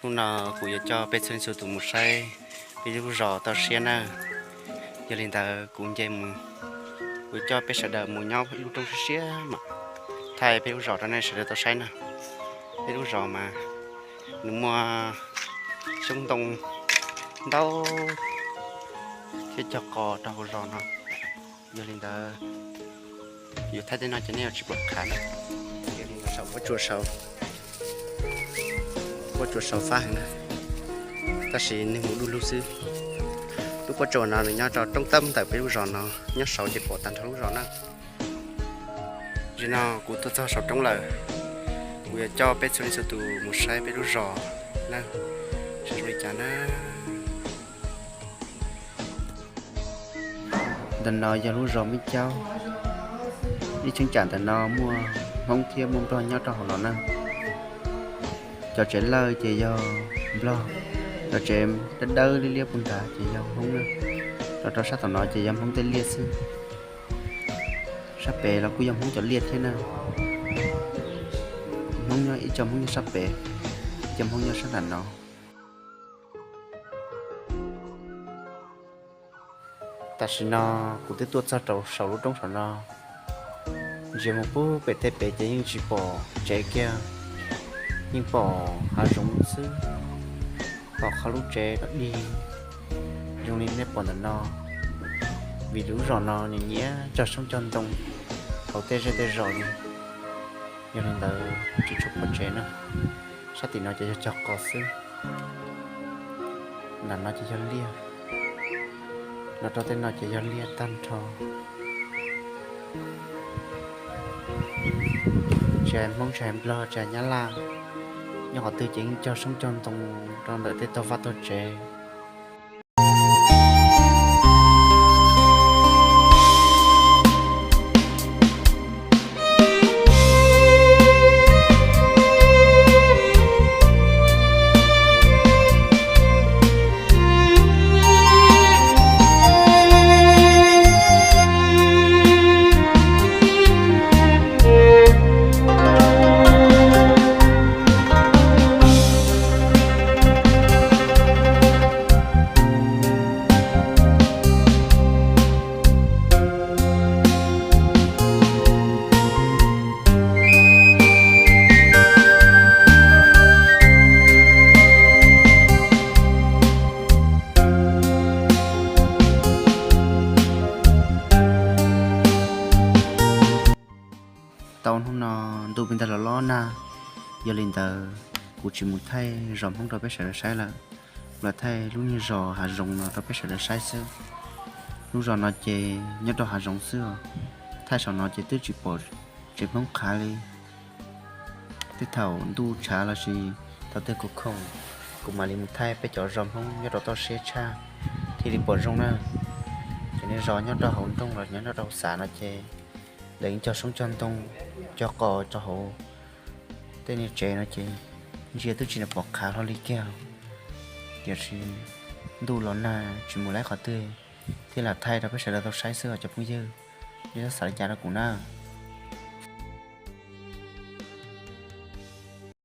Hnub no kuv yuav coj peb txhua leej txhua tus mus saib peb lub zos toj siab na. Yog li ntawd kuv nce mus, kuv coj peb sawv daws mus nyob ib lub roob siab siab mas thaij peb lub zos rau nej sawv daws tau saib na. Peb lub zos mas nws muaj xyoob ntoo ntau thiab cog qos rau hauv zos no. Yog li ntawd yuav thaij tej no ces nej yuav tsis pom qhav na. Yog li ntawd saum pob tsuas sau, pob tsuas sau fab heev na, tab sis nws mus du lug xwb. Lub pob tsuas no nws nyob rau roob tab ntawm peb lub zos no, nyob saud ces pom tag nrho lub zos na. Tam sim no kuv tuaj txog saum roob lawm, kuv yuav coj peb txhua leej txhua tus mus saib peb lub zos na, saib zoo li cas na. Ntawm no yog lub zos Meb Caub. Ib cheeb tsam ntawm no muaj Hmoob thiab muaj Nplog nyob rau hauv no na. Cov tsev lawj ces yog Nplog, cov tsev dawb dawb liab liab puag nrad ces yog Hmoob na. Los rau sab tom no ces yog Hmoob tej liaj xwb. Sab pem los kuj yog Hmoob cov liaj thiab na. Hmoob nyob, ib co Hmoob nyob sab pem, ib co Hmoob nyob sab nram no. Tam sim no kuv twb tuaj txog rau saum lub roob saum no, ntsia mus puag pem tej pem ces yeej tsis pom tsev kiag, yeej pom hav zoov xwb, pom qhov lub tsev los dig zoo li nej pom ntawm no. Vim lub zos no nws nyiam cog xyoob cog ntoo hauv tej zej tej zos li, yog li ntawd tsis tshua pom tsev na. Sab tim no ces yog cog qos xwb, nram no ces yog liaj, los rau tej no ces yog liaj tag nrho. Tsis hais Hmoob tsis hais Nplog tsis hais Nyab Laj, nyob qhov twg ces yeej cog xyoob cog ntoo rau ntawm tej tog vaj tog tsev. Tau hnub no ntuj peb ntag los los nag, yog li ntawd kuv tsis mus thaij zos Hmoob rau peb sawv daws saib lawm. Los thaij lub niag zos hav zoov no rau peb sawv daws saib xwb. Lub zos no ces nyob rau hav zoov xwb os. Thaij saum no ces twb tsis pom tsev Hmoob qhav li. Tej thaum ntuj tshav los sis thaum twg kuv khoom, kuv mam li mus thaij peb cov zos Hmoob nyob rau toj siab tshaj thiaj li pom zoo na. Ces niag zos nyob rau hauv nroog los nyob rau xav no ces lawv yeej cog xyoob cog ntoo, cog qos rau hauv tej niag tsev no ces ntsia twb tsis pom qhav hlo li kiag. Tiam sis ntuj los nag tsis mus laib qhov twg, thiaj lam thaij rau peb sawv daws tau saib xwb os cov phooj ywg. Nej txhob xav li cas rau kuv na.